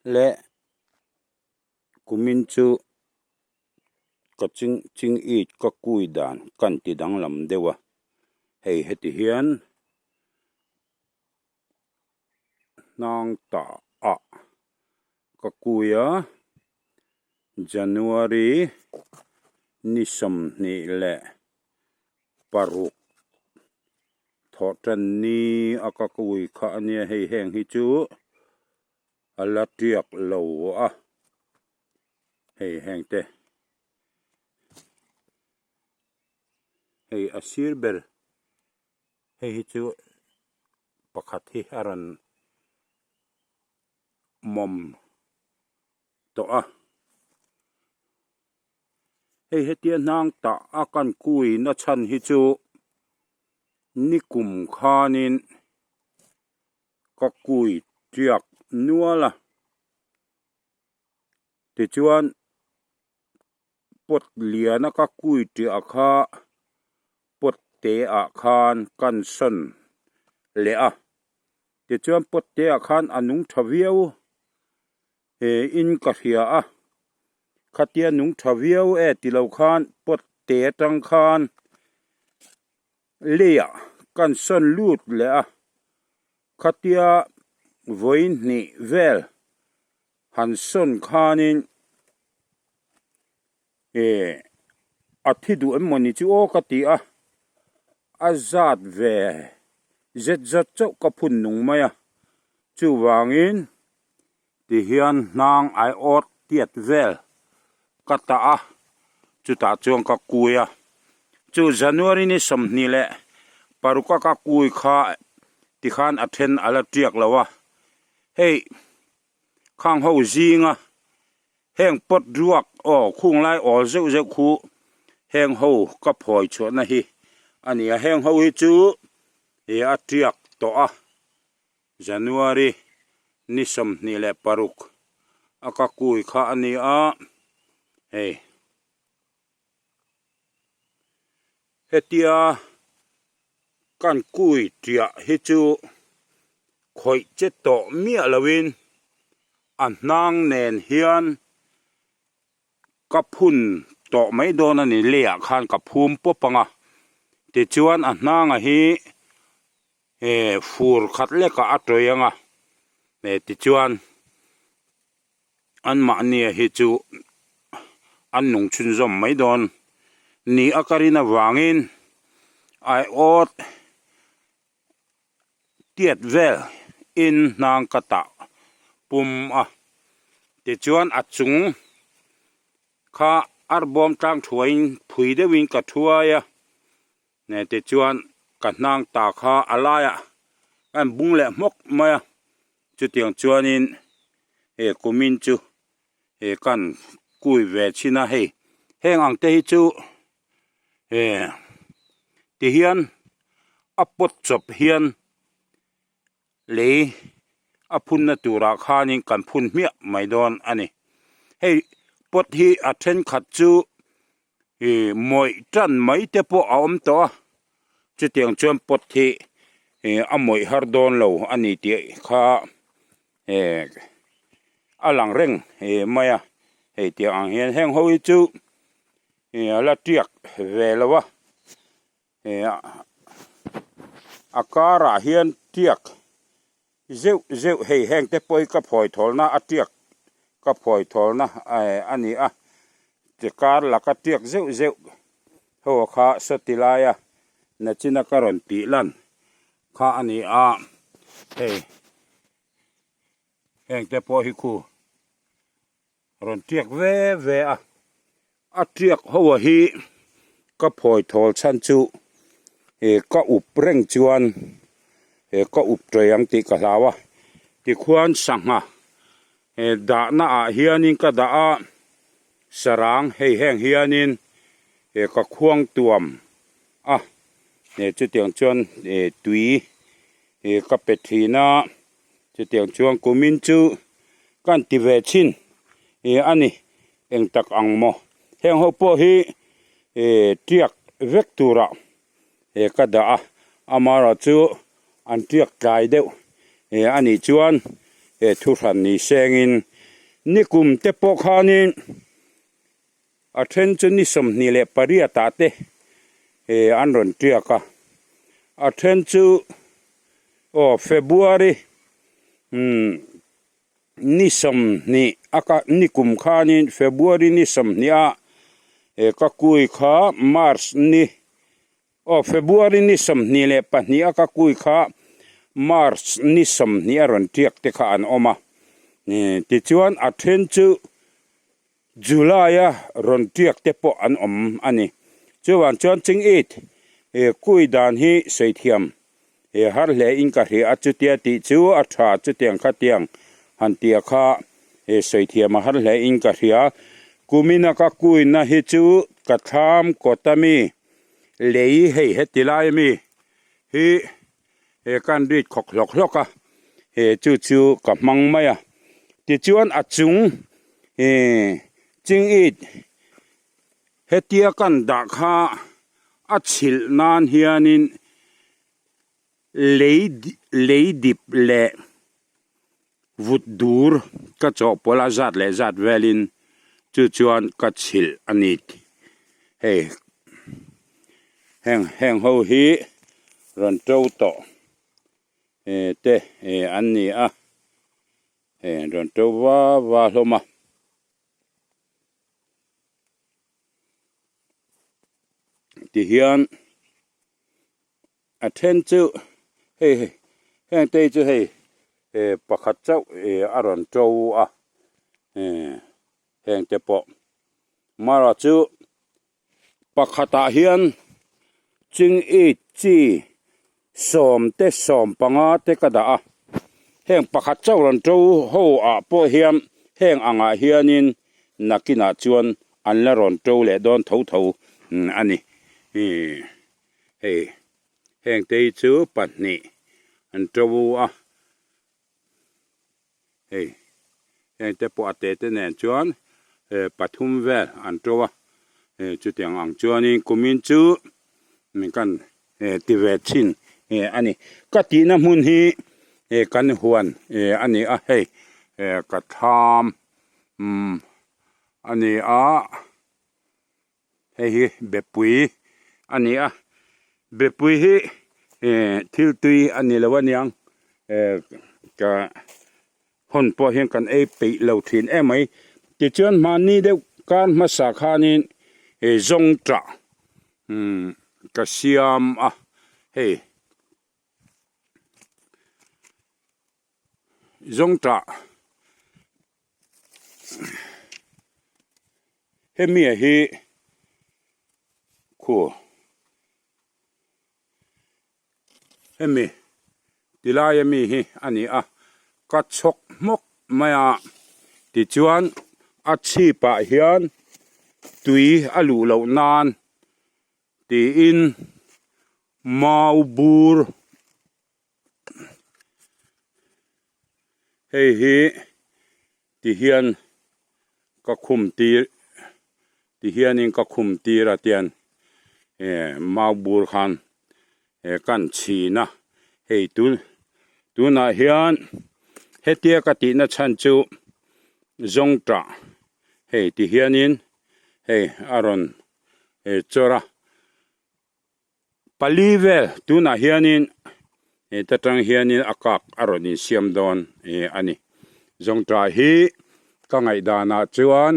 Le kumin chu ka ching ching it ka kui dan kan ti danglam deuh a hei heti hian hnang tah ah ka kui a January ni sawmhnih leh paruk thawh tan ni a ka kui kha a nia hei heng hi chu a la tiak lo a hei heng te hei a sir ber hei hi chu pakhat hi a rawn mawm tawh a hei hetia hnang tah a kan kui na chhan hi chu nikum khanin ka kui tiak nual a tichuan pot liana ka kui tiah kha pot te ah khan kan sawn leh a tichuan pot te ah khan a nung tha viau eh in ka hria a khatia nung tha viau e tilo khan pot te atang khan Leiah kan sawn lut leh a, khatia vawi hnih vel han sawn khanin eh a thi duh em mawni chu aw ka ti a, a zat ve zet zat chauh ka phun nung mai a, chuvangin tihian hnang aiawt tiat vel ka tah a, chutah chuan ka kui a. Chu January ni 28 a ka kui kha tikhan a then a la tiak lo a, hei khang ho zinga heng pot ruak aw khung lai awl zeuh zeuh khu heng ho ka phawi chhuahna hi a ni a, heng ho hi chu ih a tiak tawh a. January ni 26 a ka kui kha a ni a, hei hetia kan kui tiah hi chu khawih che tawh miah loin a hnang nen hian ka phun tawh mai dawn a ni leiah khan ka phum pawp ang a, tichuan a hnanga hi eh fur khat lekah a tawih ang a eh tichuan anmahni hi chu an nung chhunzawm mai dawn ni a ka rin avangin aiawt tiat vel in hnang ka tah pum a tichuan a chung kha arbawm tlang thuaiin phui deuhin ka thuai a. Nen tichuan ka hnang ta kha a laiah a in bung leh hmawk mai a, chutiang chuanin he kumin chu he kan kui ve chhin a hei heng ang te hi chu he tihian a pawt chawp hian lei a phunna turah khanin kan phun hmiah mai dawn a ni hei pawt hi a thenkhat chu. Ih mawih tan mai te pawh a awm tawh a chutiang chuan pot hi ih a mawih har dawn lo a ni tih kha eh a lang reng ih mai a hei tiang ang hian heng ho hi chu ih a la tiak ve lo a ih a karah hian tiak zeuh zeuh hei heng te pawh hi ka phawi thawlna a tiak ka phawi thawlna eh a ni a ti kar laka tiak zeuh zeuh ho kha sawti laia nachina ka rawn tih lan kha a ni a hei heng te pawh hi khu rawn tiak ve ve a a tiak ho hi ka phawi thawl chhan chu ih ka up reng chuan ih ka up tawih ang tih ka hlau a tikhuan sangha ih dahna ah hianin ka dah a sarang hei heng hianin ih ka khuang tuam a ih chutiang chuan ih tui ih ka pe thin a. Chutiang chuan kumin chu kan ti ve thin ih a ni eng tak ang maw heng ho pawh hi ih tiak vek turah ih ka dah a amaherawh chu an tiak tlai deuh ih a nih chuan ih thuhran ni sengin. Nikum te pawh khanin a then chu ni 28 ah te an rawn tiak a, a then chu aw February umm ni 20 a ka nikum khanin February ni 20 a ka kui kha March ni Aw, February ni 22 a ka kui kha March ni 20 a rawn tiak te kha an awm a, tichuan a then chu July a rawn tiak te pawh an awm a ni. Chuvang chuan Chingit kui dan hi sawi thiam har hle in ka hria a, chutia tih chu a tha chutiang khatiang han tia kha sawi thiam a har hle in ka hria. Kumina ka kuina hi chu ka thlam kawt a mi Lei hei heti lai ami hi he kan rit khawk hlawk hlawk a he chu chu ka hmang mai a tichuan a chung ihh ching it hetia kan dah kha a chhilh nan hianin lei lei dip leh vut dur ka chawhpawlh a zat leh zat velin chu chuan ka chhilh a ni hei heng heng ho hi rawn to tawh eh te eh an ni a hei rawn to va va hlawm a. Tihian. A then chu hei heng te hi chu hei eh pakhat chauh eh a rawn to a eh heng te pawh mara chu pakhatah hian ching it chi sawm te 15 te ka dah a heng pakhat chauh rawn to ho ah pawh hian heng angah hianin nakinah chuan an la rawn to leh dawn tho tho a ni ih. Hei heng te hi chu pahnih an to a, hei heng te pawh a te te nen chuan pathum vel an to a, chutiang ang chuanin kumin chu min kan ti ve thin a ni. Ka tihna hmun hi kan huan a ni a, hei ka thlam a ni a. Hei hi bepui a ni a, bepui hi eh thil tui a ni lo aniang eh ka hawn pawh hian kan ei peih lo thin em mai. Tichuan hmanni deuh kar hmasa khanin eh zawngṭah umm ka siam a hei. Zawngṭah hemi ah hi khu hemi ti lai ami hi a ni a ka chhawk hmawk mai a tichuan a chhip ah hian tui a luh loh nan tiin mau bur. Hei hi ti hian ka khum tir ti hianin ka khum tir a tian eh mau bur khan eh kan chhin a hei tun tunah hian hetia ka tihna chhan chu zawngtah hei ti hianin hei a rawn eh chawr a. Pali vel tunah hianin heta tang hianin a kak a rawn insiam dawn a ni. Zawngṭah hi ka ngaihdanah chuan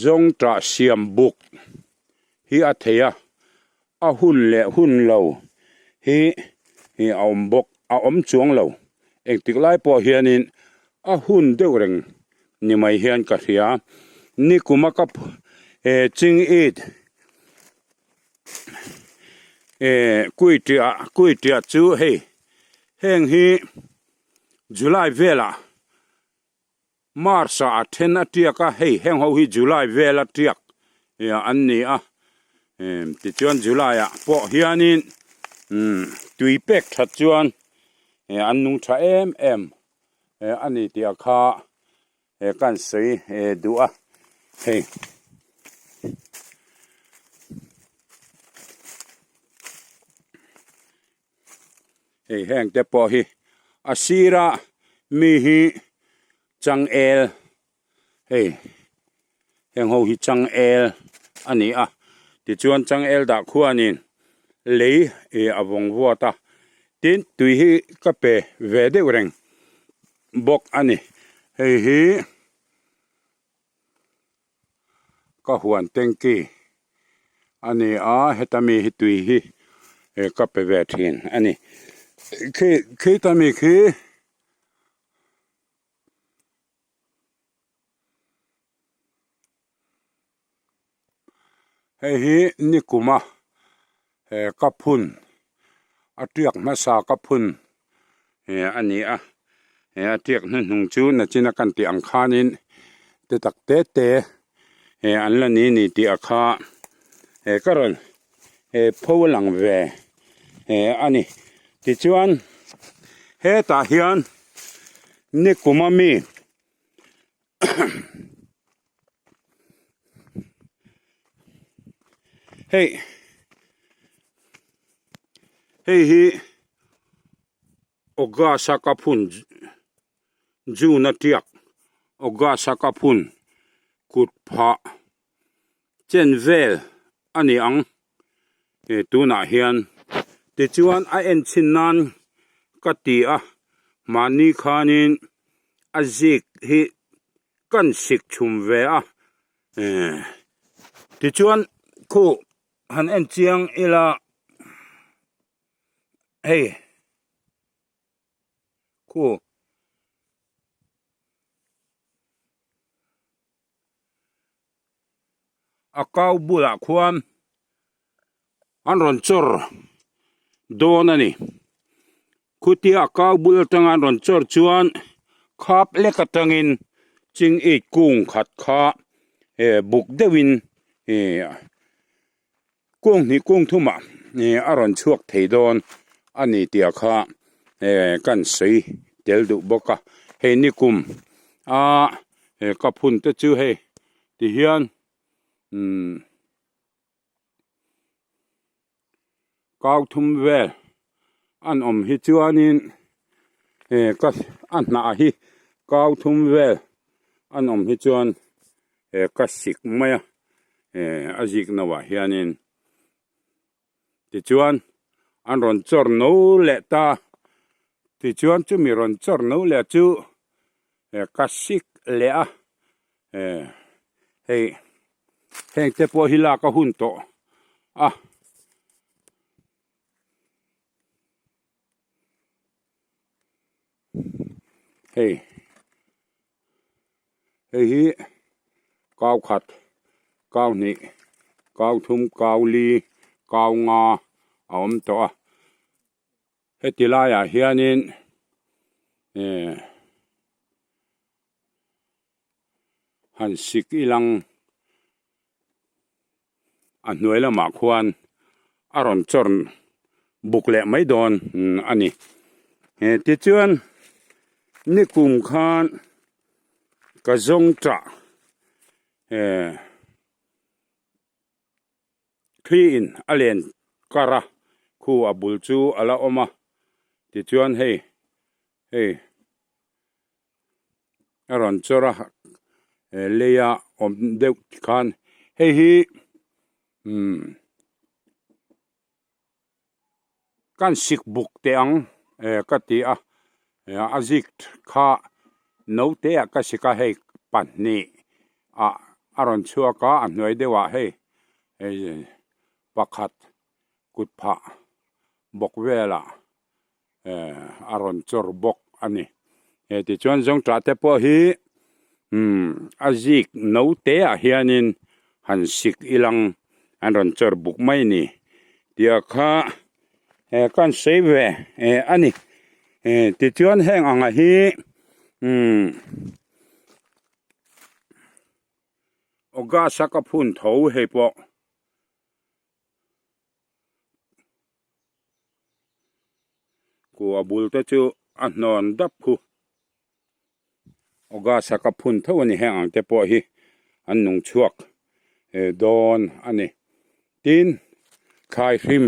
zawngṭah siam buk hi a thei a, a hun leh hun lo hi a awm bawk a awm chuang lo. Engtik lai pawh hianin a hun deuh reng ni mai hian ka hria. Nikuma ka ching it. Eh kui tiah kui tiah chu hei heng hi July velah March ah a then a tiak a hei heng ho hi July vel a tiak an ni a tichuan July ah pawh hianin umm tui pek that chuan an nung tha em em a ni tih ah kha He kan sawi duh a hei hei heng te pawh hi a sira mi hi. Changel hei heng ho hi changel a ni a tichuan changel dah khuanin lei ih a vawng vuat a tin tui hi ka pe ve deuh reng bawk a ni hei hi ka huan tanky a ni a heta mi hi tui hi ka pe ve thin a ni khi khita mi khi. Hei hi nikuma he ka phun a tiak hmasa ka phun a ni a he a tiak hnuhnung chu nachina kan tih ang khanin te tak te te an la ni ni tih a kha he ka rawn pho lang ve a ni tichuan hetah hian nikuma mi. Hei hei hi August a ka phun June a tiak August a ka phun kut phah chen vel a ni ang tunah hian tichuan a en chhin nan ka ti a mahni khanin a zik hi kan sik chhum ve a tichuan khu han en chiang ila hei. Khu a kau bulah khuan an rawn chawr dawn a ni khutia a kau bul atanga an rawn chawr chuan khap lek atangin ching it kung khat kha eh buk deuhin eh Kung hnih kung thumah a rawn chhuak thei dawn a ni tih kha kan sawi tel duh bawk a, hei nikum a ka phun te chu hei ti hian umm kau thum vel an awm hi chuanin ka a hnah hi kau thum vel an awm hi chuan ka sik mai a. eh a zik no ah hianin tichuan an rawn chawr no leh ta tichuan chumi rawn chawr no leh chu eh ka sik leh a eh hei heng te pawh hi lak a hun tawh a. Hei hei hi kau khat kau hnih kau thum kau li kau nga a awm tawh a heti laiah hianin eh han sik ilang a hnuai lamah khuan a rawn chawr buk leh mai dawn a ni tichuan nikum khan ka zawng tah eh thli in a len kar a khu a bul chu a la awm a tichuan hei hei. A rawn chawr a lei a awm deuh khan hei hi umm kan sik buk teh ang ka ti a a zik kha naute ah ka sik a hei pahnih ah a rawn chhuak a a hnuai deuh ah hei pakhat kut phah bawk velah eh a rawn chawr bawk a ni he tichuan zawngṭah te pawh hi umm a zik no te ah hianin han sik ilang an rawn chawr buk mai a ni tih kha eh kan sawi ve eh a ni eh tichuan heng ang ah hi umm August a ka phun tho hei pawh. Kua bul te chu a hnawn dap khu August a ka phun tho a ni heng ang te pawh hi an nung chhuak dawn a ni tin thlai hrim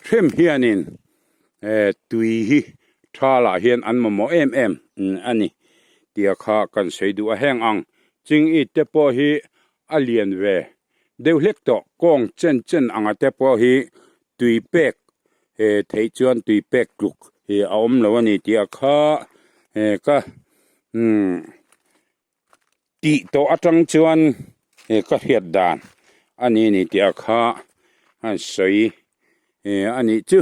hrim hianin tui hi tha lah hian an mamawh em em a ni. tia kha kan sawi duh a. Heng ang ching it te pawh hi a lian ve deuh hlek tawh kawng chen chen anga te pawh hi tui pek theih chuan tui pek tluk hi a awm lo a ni tia kha ka umm tih tawh atang chuan ka hriat dan a ni a ni tia kha an sawi a nih chu.